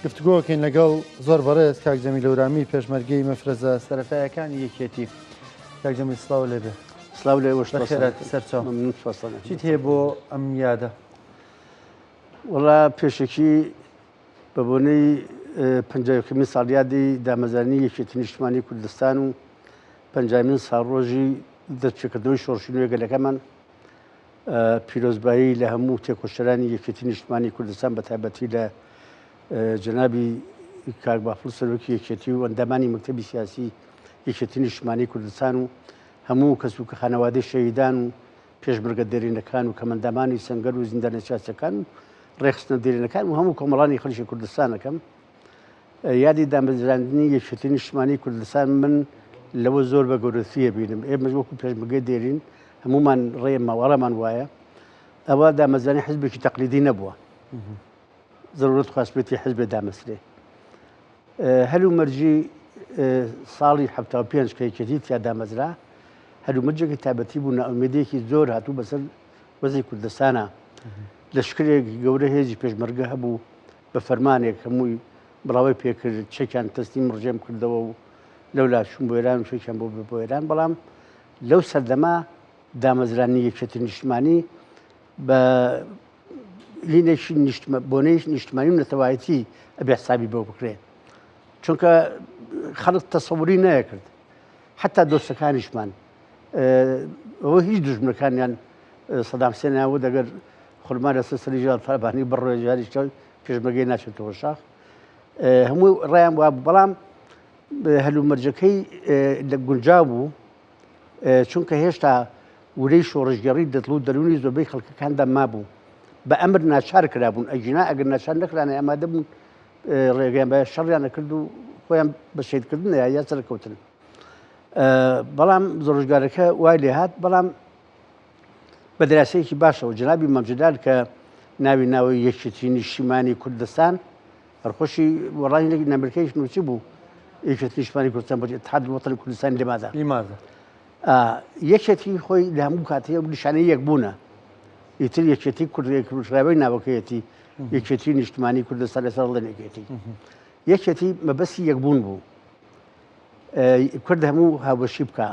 گفتوگۆکەین لەگەڵ زۆر بەڕێز کاک جەمیل هەورامی پێشمەرگەی مەفرەزە سەرەتایەکانی یەکێتی. کاک جەمیل سڵاو لێبێ. سڵاو لێ وەش بەخێرات سەرچاو. مەمنون سپاس. چیت هەیە بۆ ئەم یادە؟ وەڵا پێشەکی بە بۆنەی پەنجایەکەمین ساڵیادی دامەزرانی یەکێتی نیشتمانی کوردستان و پەنجامین ساڵڕۆژی دەستپێکردنەوەی شۆڕشی نوێ گەلەکەمان پیرۆزبایی لە هەموو تێکۆشەرانی یەکێتی نیشتمانی کوردستان بە تایبەتی لە جەنابی کاک بافڵ سەرۆکی یەکێتی و ئەندامانی مەکتەبی سیاسی یەکێتی نیشتمانی کوردستان و هەموو کەس و خانەوادەی شەهیدان و پێشمەرگە دێرینەکان و کەمەندامانی سەنگەر و زیندانە سیاسیەکان و ڕێکخستنە دێرینەکان و هەموو کۆمەڵانی خەڵکی کوردستانەکەم یادی دامەزراندنی یەکێتی نیشتمانی کوردستان من لەوە زۆر بە گەورەتریە بینم ئێمەش وەکو پێشمەرگەی دێرین هەمومان ڕێمە وەڕەمان وایە ئەوە دامەزرانی حزبێکی تەقلیدی نەبووە زەرورەت خواستبێتی حزبێ دامەسرێ هەلومەرجی ساڵی 75 کە یەکێتی تیا دامەزرا هەلومەرجێکی تایبەتی بوو نائومێدیەکی زۆر هاتوو بەسەر وەزی کوردستانە لەشکرێک گەورە هێزی پێشمەرگە هەبوو بە فەرمانێک هەمووی بڵاوەی پێکرد چەکیان تەسلیم ڕژێم کردەوە و لەولا چوون بۆ ئێران و چەکیان بۆ بۆ ئێران بەڵام لەو سەردەما دامەزرانی یەکێتی نیشتمانی بە هینێکی نیشتمە بۆنەی نیشتمانی و نەتەوایەتی ئەبێ حسابی بۆ بکرێ چونکە خەڵک تەسەوری نەیەکرد حتا دۆستەکانیشمان ئەوە هیچ دژمنەکانیان سەدام حسێن ناوە دەگەر خورما لەسەر سەری ژیان تالبانی بڕێ جاریش پێشمەرگەی ناچێتەوە شاخ هەموو ڕایان وا بەڵام هەلومەرجەکەی لە گونجاو بوو چونکە هێشتا ورەی شۆڕشگێڕی دەدڵ و دەروونی زۆربەی خەڵکەکاندا مابوو بە ئەمر ناچار کرابوون ئەگینا ئەگەر ناچار نەکرانە ئامادە بوون ڕێگەیان بە شەڕیان نەکرد و خۆیان بە شەهیدکردن یا سەرکەوتن بەڵام ڕۆژگارەکە وای لێهات بەڵام بە دراسەیەکی باشەوە جنابی مەمجدال کە ناوی ناوی یەکێتی نیشتیمانی کوردستان هەرخۆشی وەڵی نەمرکەیش نووسی بوو یەکێتی نیشتمانی کوردستان بۆ اتحاد الوطنی کوردستان لماذا لماذا یەکێتی خۆی لە هەموو کاتێ و نیشانەی یەکبوونە ئیتر یەکێتی کوردراوی ناوەکەیەتی یەکێتی نیشتمانی کوردستان لەسەر ڵێن یەکێتی یەکێتی مەبەستی یەکبوون بوو کورد هەموو هاوبەشی بکە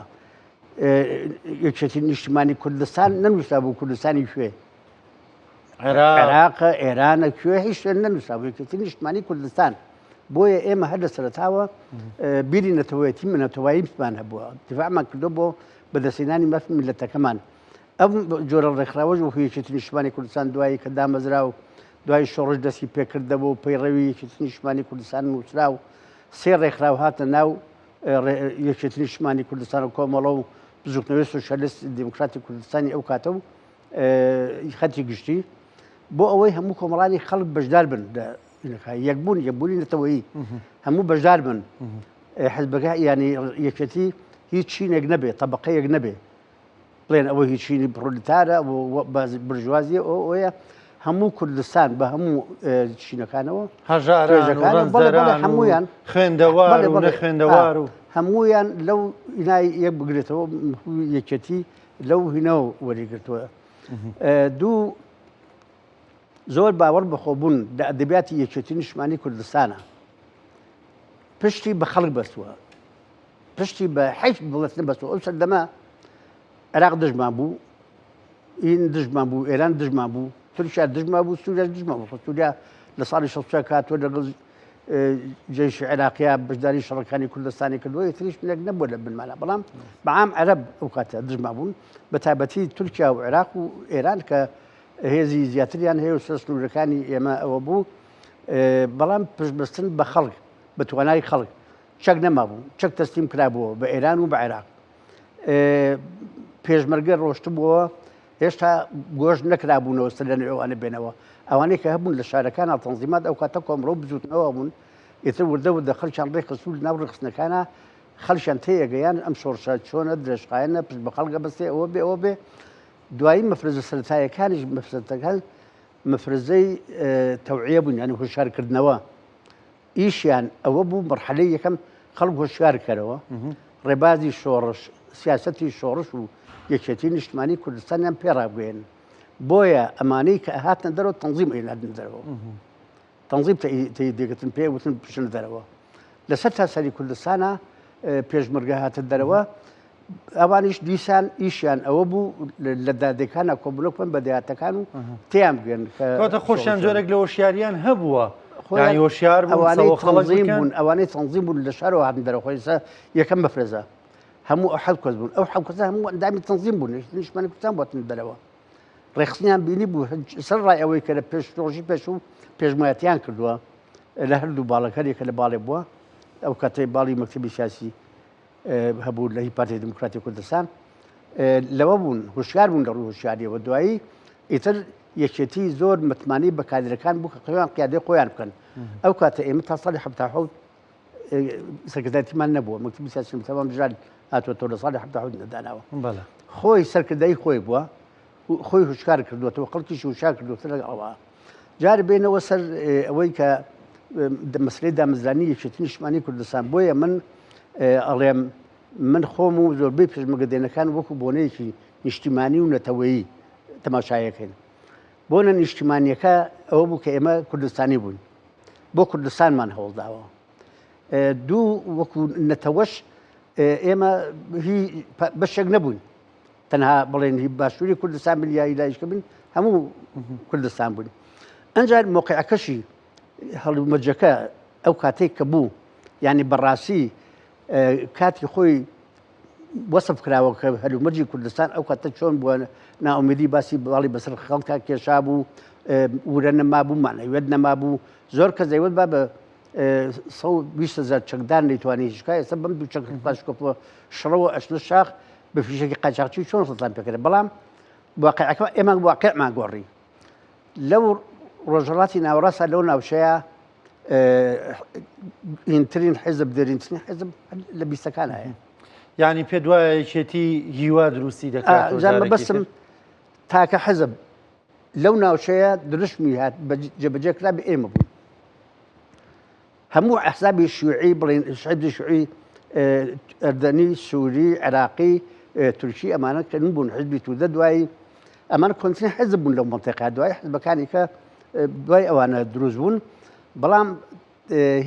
یەکێتی نیشتمانی کوردستان نەنووسا بوو کوردستانی کوێ عێراق ئێرانە کوێ هیچ شوێن نەنووسا بوو یەکێتی نیشتمانی کوردستان بۆیە ئێمە هەر لە سەرەتاوە بیری نەتەوەیەتی منەتەوەیمان هەبووە دیفاعمان کردو بۆ بەدەستهێنانی مافی میللەتەکەمان ئەم جۆرە ڕێکخراوەش وەکو یەکێتی نیشتمانی کوردستان دوایی کە دامەزرا و دوای شۆڕش دەستی پێکردەوە و پەیڕەوی یەکێتی نیشتمانی کوردستان نووسرا و سێ ڕێکخراو هاتە ناو یەکێتی نیشتمانی کوردستان و کۆمەڵە و بزوتنەوەی سۆسیالیست دیموکراتی کوردستانی ئەو کاتە و خەتی گشتی بۆ ئەوەی هەموو کۆمەڵانی خەڵک بەشدار بن یەکبوون یەکبوونی نەتەوەیی هەموو بەشدار بن حزبەکە ینی یەکێتی هیچ چینێک نەبێت تەبقەیەک نەبێ بڵێن ئەوە هی چینی پرۆلیتارە برژوازیە ئەوەیە هەموو کوردستان بە هەموو چینەکانەوە هەژاران هەمویان خوێندەوار و نەخوێندەوار و هەمویان لەو ئینای یەک بگرێتەوە یەکێتی لەو هینەوە وەریگرتووە دوو زۆر باوەڕ بەخۆبوون لە ئەدەبیاتی یەکێتی نیشتمانی کوردستانە پشتی بە خەڵک بەستووە پشتی بە حیف بڵێت نەبەستووە ئەو سەردەمە عێراق دژمان بوو ئین دژمان بوو ئێران دژمان بوو تورکیا دژمان بوو سووریا دژمان بوو سووریا لە ساڵی 64 کاتوە لەگەڵ جەیشی عێراقیا بەشداری شەڕەکانی کوردستانی کردووە ئیتریش منێک نەبووە لە بنمانە بەڵام بەعام عەرەب ئەو کاتە دژمان بوون بە تایبەتی تورکیا و عێراق و ئێران کە هێزی زیاتریان هەیە و سەر سنوورەکانی ئێمە ئەوە بوو بەڵام پشتبەستن بە خەڵک بە توانای خەڵک چەک نەمابوو چەک تەسلیم کرابووە بە ئێران و بە عێراق پێشمەرگە ڕۆشتبووەوە هێشتا گۆشت نەکرابوونەوە سەر لە نوێوانە بێنەوە ئەوانەی کە هەبوون لە شارەکان تەنزیمات ئەو کاتە کۆمەڵە و بزوتنەوە بوون ئیتر وردە وردە خەڵکیان ڕێکخست و ناو ڕێکخستنەکانە خەڵکیان تێیەگەیان ئەم شۆڕشە چۆنە درێژخایەنە پشت بە خەڵکە بەستێ ئەوە بێ ئەوە بێ دوایی مەفرەزە سەرەتایەکانیش مەفرەزەکان مەفرەزەی تەوعیە بوون یانی هۆشیارکردنەوە ئیشیان ئەوە بوو مەرحەلەی یەکەم خەڵک هۆشیار کەرەوە ڕێبازی شۆڕش سیاسەتی شۆڕش و یەکێتی نیشتمانی کوردستانیان پێ ڕابگەیەنن بۆیە ئەمانەی کە هاتنە دەرەوە تەنزیم ئەیناردن دەرەوە. تەنزیم تەیدێگرتن پێ وتن بچنە دەرەوە. لەسەر تاسەری کوردستانە پێشمەرگە هاتە دەرەوە ئەوانیش دیسان ئیشیان ئەوە بوو لە دادەکانە کۆبلۆک بن بە دەیاتەکان و تیان بگەن کەواتە خۆشیان جۆرێک لە هۆشیاریان هەبووە خۆیان هۆشیار ئەوانەی تەنزیم بوون ئەوانەی تەنزیم بوون لە شارەوە هاتن دەرەوە خۆی یەکەم مەفرەزە هەموو ئەو حەوت کەس بوون ئەو حەوت کەسە هەموو ئەندامی تەنزیم بوون نیشتمانی کوردستان بۆتن دەرەوە ڕێکخستنیان بینی بوو سەر ڕای ئەوەی کە لە پێش ڕۆژی پێشوو پێشمایەتیان کردووە لە هەردوو باڵەکە هەریەکە لە باڵێ بووە ئەو کاتەی باڵی مەکتەبی سیاسی هەبوو لە هی پارتی دیموکراتی کوردستان لەوە بوون هوشیار بوون لە ڕووی هوشیاریەوە دوایی ئیتر یەکێتی زۆر متمانەی بە کادرەکان بوو کە خۆیان قیادەی خۆیان بکەن ئەو کاتە ئێمە تا ساڵی 77 سەرکردایەتیمان نەبووە مەکتەبی سیاسی تەمام ژان هاتووەتەوە لە ساڵی 77 نەداناوە خۆی سەرکردای خۆی بووە خۆی هوشکار کردووەتەوە خەڵکیش هوشار کردووەتە لەگەڵ ئەوە جار بێنەوە سەر ئەوەی کە مەسلەی دامەزرانی یەکێتی نیشتمانی کوردستان بۆیە من ئەڵێم من خۆم و زۆربەی پێشمەگەدێنەکان وەکو بۆنەیەکی نیشتیمانی و نەتەوەیی تەماشایەکەین بۆنە نیشتیمانیەکە ئەوە بوو کە ئێمە کوردستانی بووین بۆ کوردستانمان هەوڵداوە دوو وەکو نەتەوەش ئێمە هی بەشێک نەبووین تەنها بڵێن هی باشووری کوردستان بن یا ئیلایشکە بن هەموو کوردستان بوون ئەنجار مۆقعەکەشی هەڵومەرجەکە ئەو کاتێک کە بوو یعنی بەڕاستی کاتی خۆی وەسف کراوە کە هەلومەرجی کوردستان ئەو کاتە چۆن بووە نائومێدی باسی باڵی بەسەر خەڵکا کێشا بوو ورە نەمابوو مانەوێت نەمابوو زۆر کەس دەیوت با بە 120 هزار چەکدار نەیتوانی هیچکا ئێستا بەم دوو چەک پاشکۆپە شڕەوە ئەشنە شاخ بە فیشەکی قاچاقچی چۆن سەدان پێکرێت بەڵام واقعەکە ئێمە واقعمان گۆڕی لەو ڕۆژهەڵاتی ناوەڕاستە لەو ناوچەیە هینترین حیزب دێرینترین حیزب لە بیستەکان هەیە یعنی پێ دوایە یەکێتی هیوا دروستی دەکات بەسم تاکە حیزب لەو ناوچەیە دروشمی هات جێبەجێ کرا بە ئێمە بوو هەموو ئەحزابی شیوعی بڵێن حزبی شیوعی ئەردەنی سووری عێراقی تورکی ئەمانە کە بوون حزبی تودە دوایی ئەمان کۆنترین حزب بوون لەو منطقە دوای حزبەکانی کە دوای ئەوانە دروست بوون بەڵام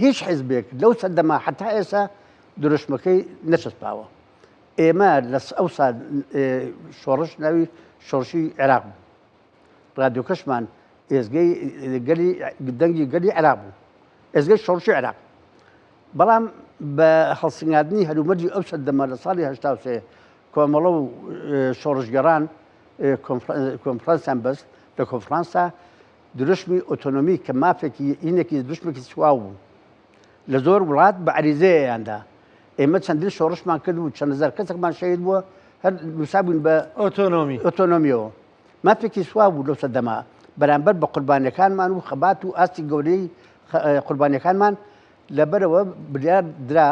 هیچ حزبێک لەو سەردەما حتا ئێستا دروشمەکەی نەچەسپاوە ئێمە لە ئەو سا شۆڕش ناوی شۆڕشی عێراق بوو ڕادیۆکەشمان ئێزگەی گەلی دەنگی گەلی عێراق بوو ئێزگەی شۆڕشی عێراق بەڵام بە هەڵسنگاندنی هەلومەرجی ئەو سەردەمە لە ساڵی 83 کۆمەڵە و شۆڕشگەڕان کۆنفرانسیان بەست لە کۆنفرانسا دروشمی ئۆتۆنۆمی کە مافێکی ئینێکی دروشمێکی سواو بوو لە زۆر وڵات بە عریزەیەیاندا ئێمە چەندین شۆڕشمان کرد و چەند هەزار کەسێکمان شەهید بووە هەر نووسابووین بە ئۆتۆنۆمی ئۆتۆنۆمیەوە مافێکی سواو بوو لەو سەردەما بەرامبەر بە قوربانیەکانمان و خەبات و ئاستی گەورەی قوربانیەکانمان لەبەرەوە بریار درا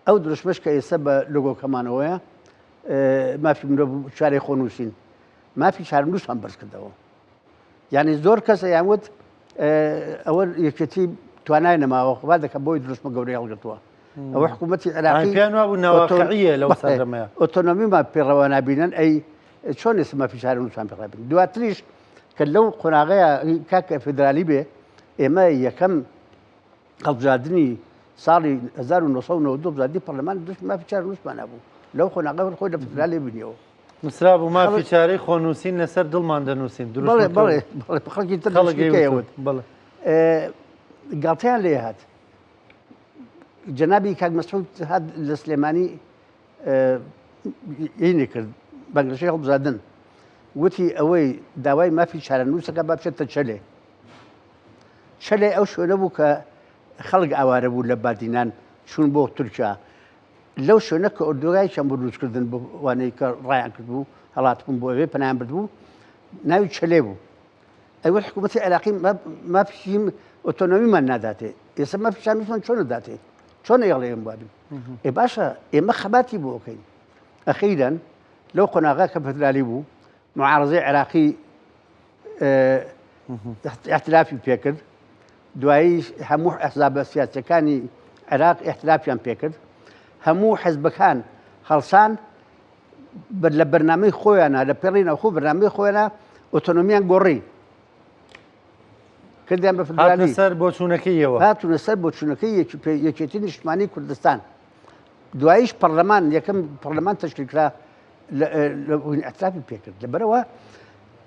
ئەو دروشمەش کە ئێستا بە لۆگۆکەمانەوەیە مافی مرۆڤ چارەی خۆنووسین مافی چارەنووسمان بەرز کردەوە یعنی زۆر کەس یان وت ئەوە یەکێتی توانای نەماوە خوا دەکە بۆی دروشمە گەورەی هەڵگرتووە ئەوە حکوومەتی عێراقی پێیان وابوو ناواقعیە لەو سەردەمەیە ئۆتۆنۆمیمان پێڕەوە نابینن ئەی چۆن ئێستا مافی چارەنووسمان پێڕابین دواتریش کە لەو قۆناغەیە کاکە فیدرالی بێ ئێمە یەکەم هەڵبژاردنی ساڵی 1992 هەڵبژاردنی پەرلەمان دروست مافی چارەنووسمان هەبوو لەو قۆناغە خۆی لە فیدرالی بینیەوە نووسرابوو مافی چارەی خۆنووسین لەسەر دڵمان دەنووسین بەڵێ بەڵێ بەڵێ خەڵکی تر خەڵک بەڵێ گاڵتەیان لێ هات جەنابی کاک مەسعود هات لە سلێمانی ینی کرد بەنگەشەی هەڵبژاردن وتی ئەوەی داوای مافی چارەنووسەکە با بچێتە چەلێ چەلێ ئەو شوێنە بوو کە خەڵک ئاوارە بوو لە بادینان چوون بۆ تورکیا لەو شوێنە کە ئۆردوگایەکیان بۆ دروستکردن بۆ وانەی کە ڕایان کردبوو هەڵاتبوون بۆ ئەوێ پەنایان بردبوو ناوی چەلێ بوو ئەوە حکوومەتی عێراقی مافی ئۆتۆنۆمیمان ناداتێ ئێستا مافی چارەنووسمان چۆن داتێ چۆن ئەیڵێ ئێمە وابین ئێ باشە ئێمە خەباتی بۆ بکەین ئەخیرەن لەو قۆناغا کە فدرالی بوو معارزەی عێراقی احتلافی پێکرد دوایی هەموو ئەحزابە سیاسەکانی عێراق احتلافیان پێکرد هەموو حزبەکان هەڵسان لە بەرنامەی خۆیانە لە پێڕی ناوخۆ بەرنامەی خۆیانە ئۆتۆنۆمیان گۆڕی. کردیان بە فدرالی سەر بۆچوونەکەی ئێوە هاتوونە سەر بۆچوونەکەی یەکێتی نیشتمانی کوردستان دواییش پەرلەمان یەکەم پەرلەمان تەشکیل کرا ئەترافی پێکرد لەبەرەوە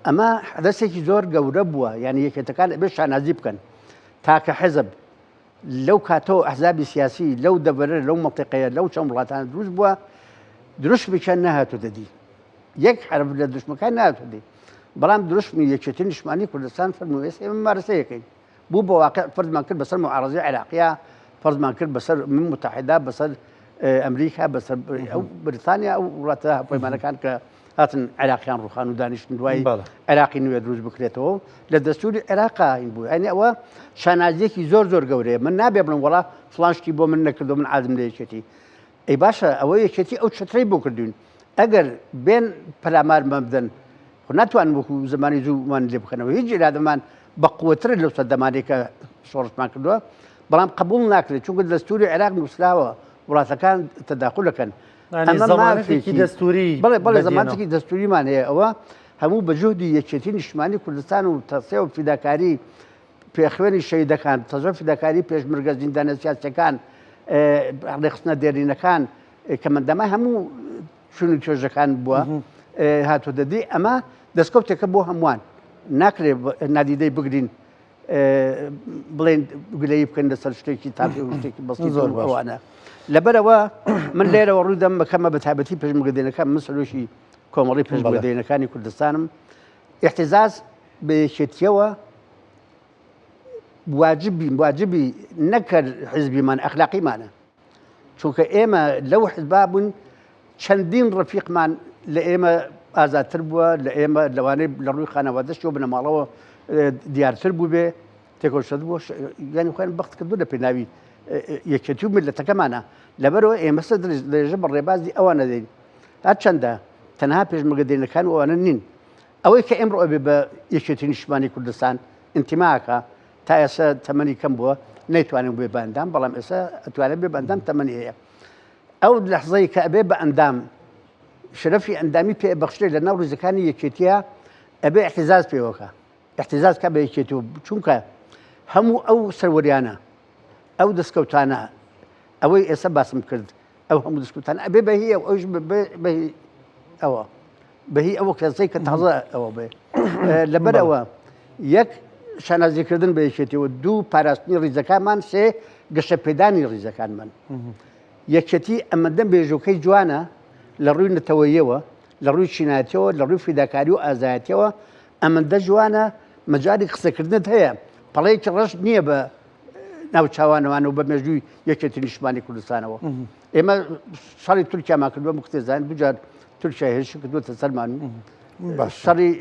ئەمە حدەسێکی زۆر گەورە بووە یعنی یەکێتەکان ئەبێ شانازی بکەن تاکە حەزب لەو کاتەوە ئەحزابی سیاسی لەو دەڤەرە لەو مەنتیقەیە لەو چەند وڵاتانە دروست بووە دروشمیان نەهاتووتە دی یەک حرف لە دروشمەکان نهاتووتە دی بەڵام دروشمی یەکێتی نیشتمانی کوردستان فەرموو ئێستا ئێمە ممارەسەیەکەین بوو بە واقع فەرزمان کرد بەسەر معارەزەی عێراقیا فەرزمان کرد بەسەر من متحدا بەسەر ئەمریکا بەسەر ئەو بریتانیا ئەو وڵاتە هاوپەیمانەکان کە هاتن عێراقیان ڕوخان و دانیشتن دوای عێراقی نوێ دروست بکرێتەوە لە دەستوری عێراقا هین بوو یعنی ئەوە شانازیەکی زۆر زۆر گەورەیە من نابێ بڵم وڵا فڵان شتی بۆ من نەکردو من عازم لە یەکێتی ئەی باشە ئەوە یەکێتی ئەو چترەی بۆ کردوین ئەگەر بێن پەلامارمان بدەن خۆ ناتوان وەکو زمانی زوومان لێ بکەنەوە هیچ ئیرادەمان بە قوترە لەو سەردەمانەی کە شۆڕشمان کردووە بەڵام قبول ناکرێت چونکە دەستوری عێراق نووسراوە وڵاتەکان تەداخلەکەن ئەمە زەمانەتێکی دەستوری بەڵێ بەڵێ زەمانەتێکی دەستوریمان هەیە ئەوە هەموو بە جوهدی یەکێتی نیشتمانی کوردستان و تەسێ و فیداکاری پێخوێنی شەیدەکان تەزۆ فیداکاری پێشمرگە زیندانە سیاسەکان ڕێخستنە دێرینەکان کە مەندەمای هەموو چون و توێژەکان بووە هاتووە دەدی ئەمە دەستکەوتێکە بۆ هەمووان ناکرێ نادیدەی بگرین بڵێن گلەیی بکەن لەسەر شتێکی تاپی و شتێکی بەسیط زۆر باش. ئەوانە لەبەرەوە من لێرەوە ڕوو دەم بەکەمە بە تایبەتی پێشمەرگەدێنەکان من سەرۆکی کۆمەڵی پێشمەرگەدێنەکانی کوردستانم احتزاز بە یەکێتیەوە واجبی واجبی نەکرد حزبیمان ئەخلاقیمانە چونکە ئێمە لەو حزبا بوون چەندین ڕفیقمان لە ئێمە ئازادتر بووە لە ئێمە لەوانەیە لە ڕووی خانەوادەشەوە بنەماڵەوە دیارتر بوو بێ تێکۆشەر بووە یانی خۆیان بەخت کردو لە پێناوی یەکێتی و میللەتەکەمانە لەبەرەوە ئێمە سەر درێژە بە ڕێبازی ئەوان نەدەین هەرچەندە تەنها پێشمەرگە دێنەکان و ئەوانە نین ئەوەی کە ئێمڕۆ ئەبێ بە یەکێتی نیشتمانی کوردستان ئینتیماکە تا ئێستا تەمەنی کەم بووە نەیتوانێت بێ بە ئەندام بەڵام ئێستا ئەتوانێت بێ بە ئەندام تەمەنی هەیە ئەو لەحزەی کە ئەبێ بە ئەندام شەرەفی ئەندامی پێ بەخشرێت لە ناو ڕیزەکانی یەکێتیە ئەبێ احتزاز پێوەکە احتزاز کە بە یەکێتی و چونکە هەموو ئەو سەروەریانە ئەو دەستکەوتانە ئەوەی ئێستا باسم کرد ئەو هەموو دەستکەوتانە ئەبێ بە هی ئەو ئەوش بە هی ئەوە بە هی ئەوە کەسەی کە تازە ئەوە بێ لەبەر ئەوە یەک شانازیکردن بە یەکێتیەوە دوو پاراستنی ڕیزەکانمان سێ گەشەپێدانی ڕیزەکانمان یەکێتی ئەمەندە مێژووکەی جوانە لە ڕووی نەتەوەیەوە لە ڕووی چینایەتیەوە لە ڕووی فیداکاری و ئازایەتیەوە ئەمەندە جوانە مەجالی قسەکردنت هەیە پەڵەیەکی ڕەش نییە بە ناوچوانەوان و بە مێژووی یەکێتی نیشتمانی کوردستانەوە ئێمە شەڕی تورکیامان کردووە مختێزان دوجار تورکیا هێرشی کردووەتە سەرمان و شەڕی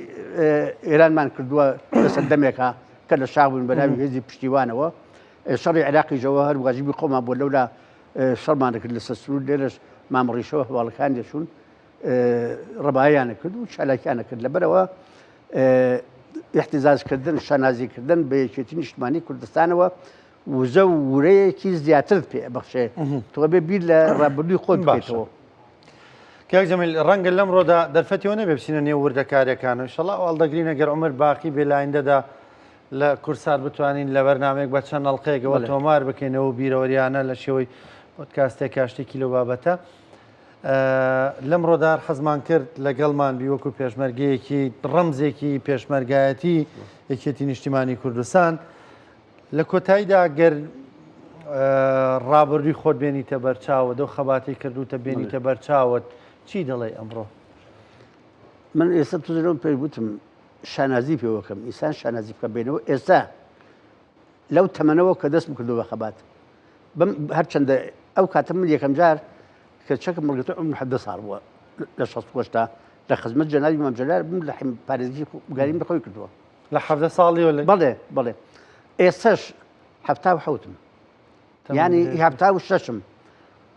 ئێرانمان کردووە لە سەردەمێکا کە لە شاخ بووین بە ناوی هێزی پشتیوانەوە شەڕی عێراقیشەوە هەر واجبی خۆمان بۆ لەولا شەڕمان دەکرد لەسەر سنوور لێرەش مامڕیشەوە هەواڵەکان دەچوون ڕەبایانە کرد و چالاکیانە کرد لەبەرەوە احتزازکردن شانازیکردن بە یەکێتی نیشتمانی کوردستانەوە وزە و ورەیەکی زیاترت پێ بەخشێ تۆ بێ بیر لە ڕابردووی خۆت بکەیتەوە. کاک جەمیل ڕەنگە لەمڕۆدا دەرفەتیەوە نەبێ بچینە نێو وردەکاریەکان و ئینشەڵا ئەو هەڵدەگرین ئەگەر عومر باقی بێ لە ئایندەدا لە کورسات بتوانین لە بەرنامەیەک بە چەند ئەڵقەیەکەوە تۆمار بکەینەوە و بیرەوەریانە لە شێوەی پۆدکاستێک شتێکی لەو بابەتە لەمڕۆدا حەزمان کرد لەگەڵمان بی وەکو پێشمەرگەیەکی ڕەمزێکی پێشمەرگایەتی یەکێتی نیشتیمانی کوردستان لە کۆتاییدا گەر ڕابردووی خۆت بێنیتە بەرچاوت ئەو خەباتەی کردوتە بێنیتە بەرچاوت چی دەڵێ ئەمڕۆ؟ من ئێستا تزرم پێی وتم شانازی پێوەکەم ئینسان شانازی بکە بێنەوە ئێستا لەو تەمەنەوە کە دەستم کردو بە خەبات بم هەرچەندە ئەو کاتە من یەکەم جار کە چەکم هەڵگرتووە عومرم 17 ساڵ بووە لە 68 لە خزمەت جەنابی مام جەلال بووم لە پارێزگی گاریم لە خۆی کردووە لە 17 ساڵیەوە لە بەڵێ بەڵێ ئێستاش 77م یعنی 76م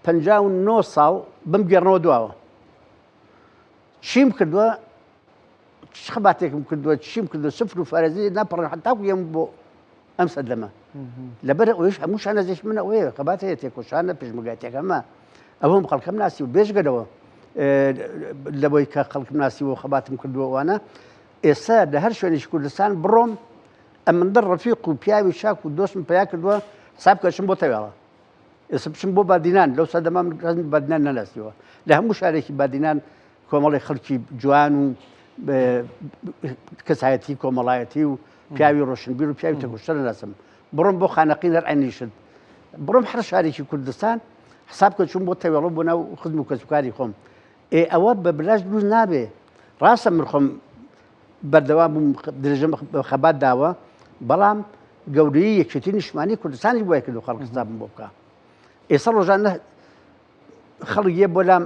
59 ساڵ بمگێڕنەوە دواوە چیم کردووە چ خەباتێکم کردووە چیم کردووە سفر و فارەزی ناپەڕن حتاکو یەم بۆ ئەم سەردەمە لەبەر ئەوش هەموو شانازیش من ئەوەیە خەبات هەیە تێکۆشانە پێشمەرگایەتیەکەمە ئەوەم خەڵکم ناسی و بێژگەلەوە لەوەی کە خەڵکم ناسیوە و خەباتم کردووە ئەوانە ئێستا لە هەر شوێنێکی کوردستان بڕۆم ئەمەندە ڕەفیق و پیاوی چاک و دۆستم پیا کردووە، حساب کە چم بۆ تەوێڵە، ئێستا بچم بۆ بادینان، لەو سەردەما من کەسم بادینان نەناسیوە. لە هەموو شارێکی بادینان کۆمەڵی خەڵکی جوان و کەسایەتی کۆمەڵایەتی و پیاوی ڕۆشنبیر و پیاوی تێکۆشەر ناسم. بڕۆم بۆ خانەقین هەر عەینیشت، بڕۆم هەر شارێکی کوردستان حساب کە چوون بۆ تەوێڵە بۆ ناو خزم و کەسوکاری خۆم. ئێ ئەوە بە بلاش دروست نابێ. ڕاستە من خۆم بەردەوام بووم درێژەم بە خەبات داوە، بەڵام گەورەیی یەکێتی نیشتمانی کوردستانیش بۆ کردو خەڵک حسابم بۆ بکە. ئێستا ڕۆژانە خەڵک یە بۆ لام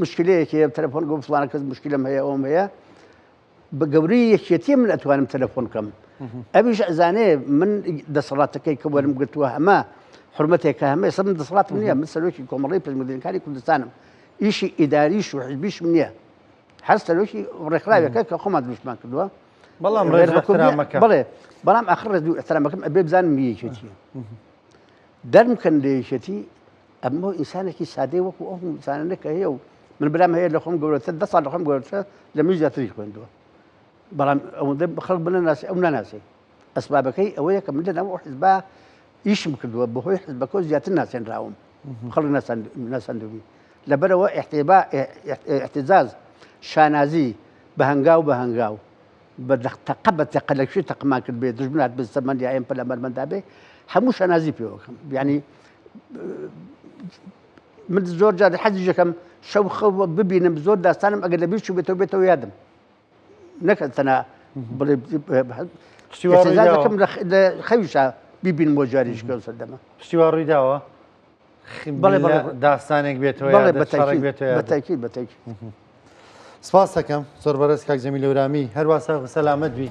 مشکلەیەکی هەیە، تەلەفۆن گۆ فڵانە کەس مشکلم هەیە ئەوم هەیە، بە گەورەی یەکێتی من ئەتوانم تەلەفۆن بکەم. ئەویش ئەزانێ من دەسەڵاتەکەی کە وەرم گرتووە هەمە حرمەتێکە هەمە. ئێستا من دەسەڵاتم نییە، من سەرۆکی کۆمەڵەی پێشمەرگەکانی کوردستانم، ئیشی ئیداریش و حزبیشم نییە، هەر سەرۆکی ڕێکخراوێکە کە خۆمان دروستمان کردووە. بەڵام ڕێز و احترامەکە. بەڵێ، بەڵام ئاخر ڕێز و احترامەکەم ئەبێ بزانم یەکێتیە. دەرم کەن لە یەکێتی، ئەمە ئینسانێکی سادەی وەکو ئەو ئینسانە کە هەیە و من برام هەیە لە خۆم گەورەتر، 10 ساڵ لە خۆم گەورەترە، لە منیش زیاتری خوێندووە، بەڵام ئەوەندە خەڵک بنەناسی ئەو ناناسی. ئەسبابەکەی ئەوەیە کە من لە ناو ئەو حزبا ئیشم کردووە، بەهۆی حزبەکەوە زیاتر ناسێنراوم، خەڵک ناساندوومی. لەبەرەوە احتزاز شانازی بە هەنگاو بە هەنگاو بە تەقە بە تەقە لە کوێ تەقمان کرد بێ دژمن هات بە سەرمان یا ئێم پەلامارمان دابێ، هەموو شانازی پێوەکەم. یعنی من زۆر جار حەزیش دەکەم شەو خەو ببینم، زۆر داستانم ئەگەر لەبیر چوو بێتەوە بێتەوە یادم، نەکە تەنها بڵێ دەکەم لە خەویشا ببینم بۆ جاریش کە سەردەمە. شتی وا ڕووی داوە؟ بەڵێ، بەڵێ. داستانێک بێتەوە بەڵێ، یادت، شەڕێک بێتەوە یادت. بەتەکید، بەتەکید. سپاس دەکەم زۆر بەڕێز کاک جەمیل هەورامی، هەروا ساغ و سەلامەت بی،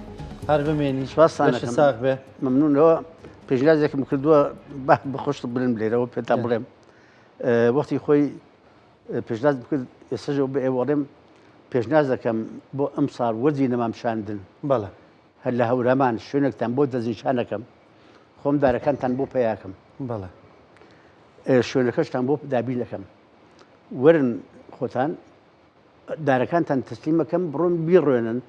هەر بمێنی، سپاستان لەشت دەکەم. ساغ بێ. مەمنونەوە پێشنیازێکم کردووە، با بەخۆشت بڵێم لێرەوە پێتان بڵێم. وەختی خۆی پێشنیاز بکرد، ئێستاش بە ئێوە ئەڵێم پێشنیاز دەکەم بۆ ئەمساڵ وەرزی نەمام شاندن. بەڵێ. هەر لە هەورامان شوێنێکتان بۆ دەستنیشانەکەم، خۆم دارەکانتان بۆ پەیاکەم. بەڵێ. شوێنەکەشتان بۆ دابین دەکەم. وەرن خۆتان دارەکانتان تەسلیمەکەم، بڕۆن بیڕوێنن،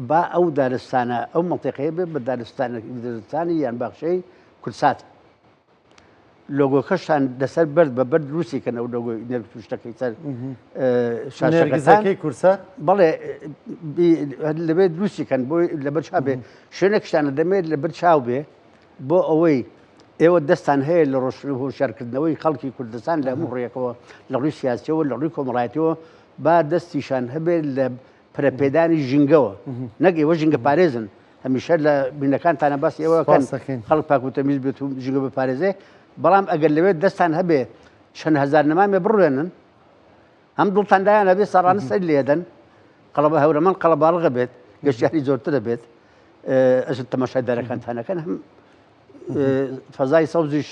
با ئەو دارستانە ئەو منطقەیە بێت بە دارستانی یان باخچەی کوردسات. لۆگۆکەشتان لەسەر بەرد بە بەرد دروستی کەن، ئەو لۆگۆی نێرگز شتەکەی سەر شاشەکەتان. نێرگزەکەی کوردسات؟ بەڵێ، لەبێ دروستی کەن بۆی لەبەر چاو بێ. شوێنێکشتانە دەمێت لەبەر چاو بێ بۆ ئەوەی ئێوە دەستان هەیە لە ڕۆشن و هۆشیارکردنەوەی خەڵکی کوردستان لە هەموو ڕێکەوە، لە ڕووی سیاسیەوە، لە ڕووی کۆمەڵایەتیەوە، با دەستیشان هەبێت لە پرەپێدانی ژینگەوە. نەک ئێوە ژینگە پارێزن، هەمیشە لە بینەکانتانە باسی ئێوە کەن خەڵک پاک و تەمیز بێت و ژینگە بپارێزێ، بەڵام ئەگەر لەوێ دەستان هەبێ چەند هەزار نەمامێ بڕوێنن، هەم دڵتان دایان هەبێ ساڵانە سەر لێدەن، قەڵەبە هەورەمان قەڵەباڵغە بێت، گەشتیاری زۆرترە بێت، ئەژن تەماشای دارەکانتانەکەن، هەم فەزای سەوزیش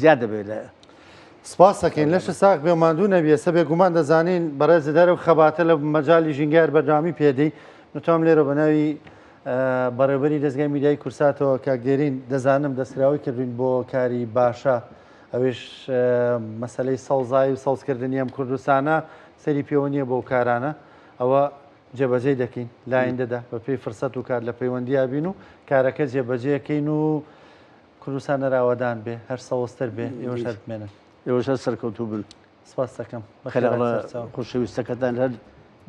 زیاد دەبێت لە سپاس دەکەین. لەش ساغ بێ و ماندوو نەبی. ئێستا بێگومان دەزانین بەڕێز دەرە و خەباتە لە مەجالی ژینگار بەردەوامی پێدەی. نتوانم لێرە بە ناوی بەڕێوبەری دەستگای میدیای کورساتەوە کاک دێرین دەزانم دەستکراوەی کردوین بۆ کاری باشە، ئەویش مەسلەی سەوزایی و سەوزکردنی ئەم کوردستانە سەری پێوە نییە بۆ کارانە، ئەوە جێبەجێ دەکەین لایندەدا بە پێی فرسەت و کات لە پەیوەندیا بین و کارەکە جێبەجێکەین و کوردستان نەراوەدان بێ، هەر سەوزتر بێ، ئێوەش هەر بمێنن. ئێوەش هەر سەرکەوتوو بن. سپاس دەکەم. بەخێرا خۆشەویستەکەتان هەر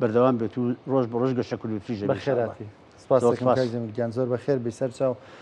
بەردەوام بێت و ڕۆژ بە ڕۆژ گەشە کوردوتیژ. بەخێراتی. سپاس دەکەم کاک جەمیل گیان، زۆر بەخێر بی سەرچاو.